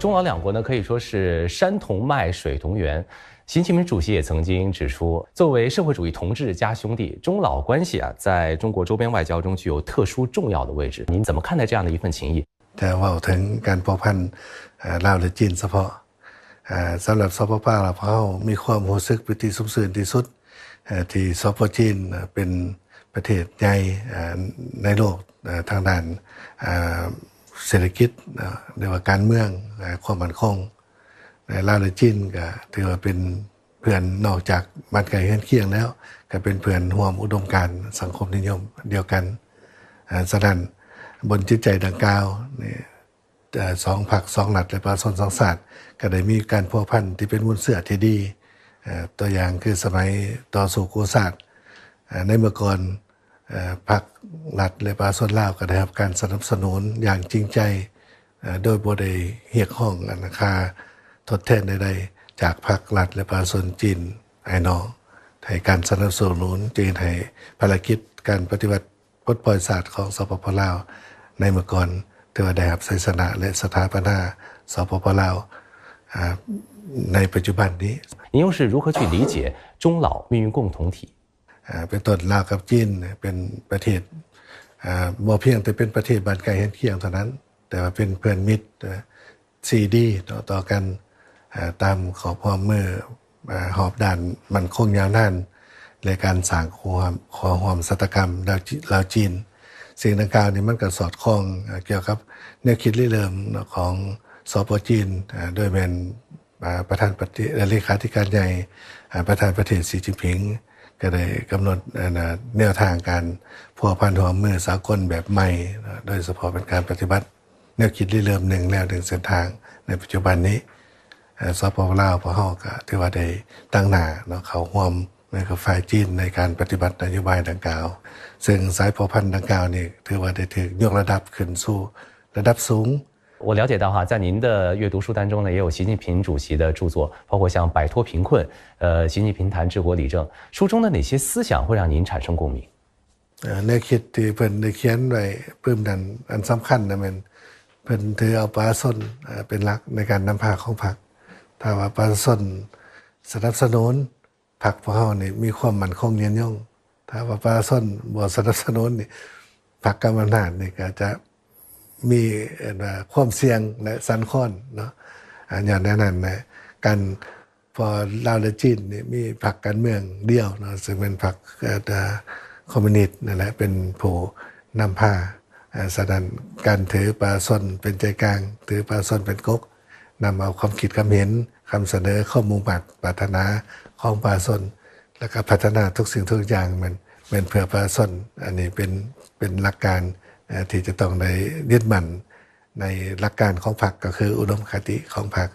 中老两国呢，可以说是山同脉，水同源。习近平主席也曾经指出，作为社会主义同志加兄弟，中老关系啊，在中国周边外交中具有特殊重要的位置。您怎么看待这样的一份情谊？ ຈະເວົ້າເຖິງການພົວພັນ ເອີ່ ລາວ ແລະ ຈີນສະເພາະ ເອີ່ ສຳລັບ ສປປ ລາວ ພວກເຮົາມີຄວາມຮູ້ສຶກປີຕິຊຸມຊື່ນທີ່ສຸດ ເອີ່ ທີ່ ສປ ຈີນ ເປັນປະເທດໃຫຍ່ ເອີ່ ໃນໂລກ ເອີ່ ທາງດ້ານ ເອີ່ ເສດຖະກິດ ເນາະ ຫຼືວ່າການເມືອງ ເອີ່ ຄວາມໝັ້ນຄົງ ແລະ ລາວ ແລະ ຈີນ ກໍຖືວ່າເປັນເພື່ອນນອກຈາກບ້ານໃກ້ເຮືອນຄຽງແລ້ວ ກໍເປັນເພື່ອນຮ່ວມອຸດົມການສັງຄົມນິຍົມດຽວກັນ. ເອີ່ ສະນັ້ນ ບົນຈິດໃຈດັ່ງກ່າວນີ້ ເອີ່ ສອງພັກ ສອງລັດ ແລະ ປະຊາຊົນສອງຊາດ ກໍໄດ້ມີການພົວພັນທີ່ເປັນມູນເຊື້ອທີ່ດີ. ເອີ່ ຕົວຢ່າງຄືສະໄໝຕໍ່ສູ້ກູ້ຊາດ ເອີ່ ໃນເມື່ອກ່ອນ ເອີ່ ພັກລັດ ແລະ ປະຊາຊົນລາວ ກໍໄດ້ຮັບການສະໜັບສະໜູນຢ່າງຈິງໃຈ ເອີ່ ໂດຍບໍ່ໄດ້ຮຽກຮ້ອງອັນຄ່າທົດແທນໃດໆ ຈາກພັກລັດ ແລະ ປະຊາຊົນຈີນອ້າຍນ້ອງ ໃຫ້ການສະໜັບສະໜູນ ຈຶ່ງເຮັດໃຫ້ພາລະກິດການປະຕິວັດ ປົດປ່ອຍຊາດຂອງ ສປປ ລາວ ໃນເມື່ອກ່ອນ ຖືວ່າໄດ້ຮັບໄຊຊະນະ ແລະ ສະຖາປະນາ ສປປ ລາວ ໃນປັດຈຸບັນນີ້. 您又是如何去理解中老命运共同体？ ເປັນຕົ້ນ ລາວກັບຈີນເປັນປະເທດ ບໍ່ພຽງແຕ່ເປັນປະເທດບ້ານໃກ້ເຮືອນຄຽງເທົ່ານັ້ນ ແຕ່ວ່າເປັນເພື່ອນມິດ ທີ່ດີຕໍ່ກັນ ຕາມຂອບຮ່ວມມືຮອບດ້ານໝັ້ນຄົງຍາວນານ ແລະ ການສ້າງຄູ່ຮ່ວມຊະຕາກຳລາວຈີນ. ສິ່ງດັ່ງກ່າວນີ້ມັນກໍສອດຄ່ອງກ່ຽວກັບແນວຄິດລິເລີ່ມຂອງ ສປ ຈີນ ໂດຍແມ່ນ ປະທານປະເທດ ເລຂາທິການໃຫຍ່ ປະທານປະເທດ ສີຈິ້ນຜິງ ກໍໄດ້ກຳນົດແນວທາງການພົວພັນຮ່ວມມືສາກົນແບບໃໝ່ ໂດຍສະເພາະເປັນການປະຕິບັດ ແນວຄິດລິເລີ່ມໜຶ່ງແນວໜຶ່ງເສັ້ນທາງໃນປັດຈຸບັນນີ້ ສປປ ລາວ ພວກເຮົາກໍຖືວ່າໄດ້ຕາງໜ້າເນາະ ເຂົ້າຮ່ວມມືກັບຝ່າຍຈີນໃນການປະຕິບັດນະໂຍບາຍດັ່ງກ່າວ ເຊິ່ງສາຍພົວພັນດັ່ງກ່າວນີ້ຖືວ່າໄດ້ຖືກຍົກລະດັບຂຶ້ນສູ່ລະດັບສູງ. 我了解到哈，在您的阅读书单中呢，也有习近平主席的著作，包括像《摆脱贫困》、呃，《习近平谈治国理政》，书中的哪些思想会让您产生共鸣？ ແນວຄິດທີ່ເພິ່ນໄດ້ຂຽນໄວ້ປຶ້ມນັ້ນ ອັນສຳຄັນນະແມ່ນເພິ່ນຖືເອົາປະຊາຊົນເປັນຫຼັກໃນການນຳພາຂອງພັກ. ຖ້າວ່າປະຊາຊົນສະໜັບສະໜູນ ພັກພວກເຮົານີ້ມີຄວາມໝັ້ນຄົງຍືນຍົງ. ຖ້າວ່າປະຊາຊົນບໍ່ສະໜັບສະໜູນນີ້ ພັກກຳມະອຳນາດນີ້ກໍຈະມີ ເອີ້ນວ່າ ຄວາມສ່ຽງ ແລະ ສັ່ນຄອນເນາະ. ອາ ຍ້ອນແນວນັ້ນນະ ການ ເພາະລາວ ແລະ ຈີນນີ້ມີພັກການເມືອງດຽວເນາະ ເຊິ່ງແມ່ນພັກ ເອີ ຄອມມູນິດນັ້ນແຫຼະ ເປັນຜູ້ນຳພາ. ສະນັ້ນ ການຖືປະຊາຊົນເປັນໃຈກາງ ຖືປະຊາຊົນເປັນກົກ ນຳເອົາຄວາມຄິດຄວາມເຫັນ ຄຳສະເໜີ ຄວາມມຸ່ງມາດປາດຖະໜາຂອງປະຊາຊົນ ແລ້ວກໍພັດທະນາທຸກສິ່ງທຸກຢ່າງ ແມ່ນ ແມ່ນເພື່ອປະຊາຊົນ. ອັນນີ້ເປັນ ເປັນຫຼັກການ ເອີ ທີ່ຈະຕ້ອງໄດ້ຍຶດໝັ້ນ ໃນຫຼັກການຂອງພັກ ກໍຄືອຸດົມຄະຕິຂອງພັກ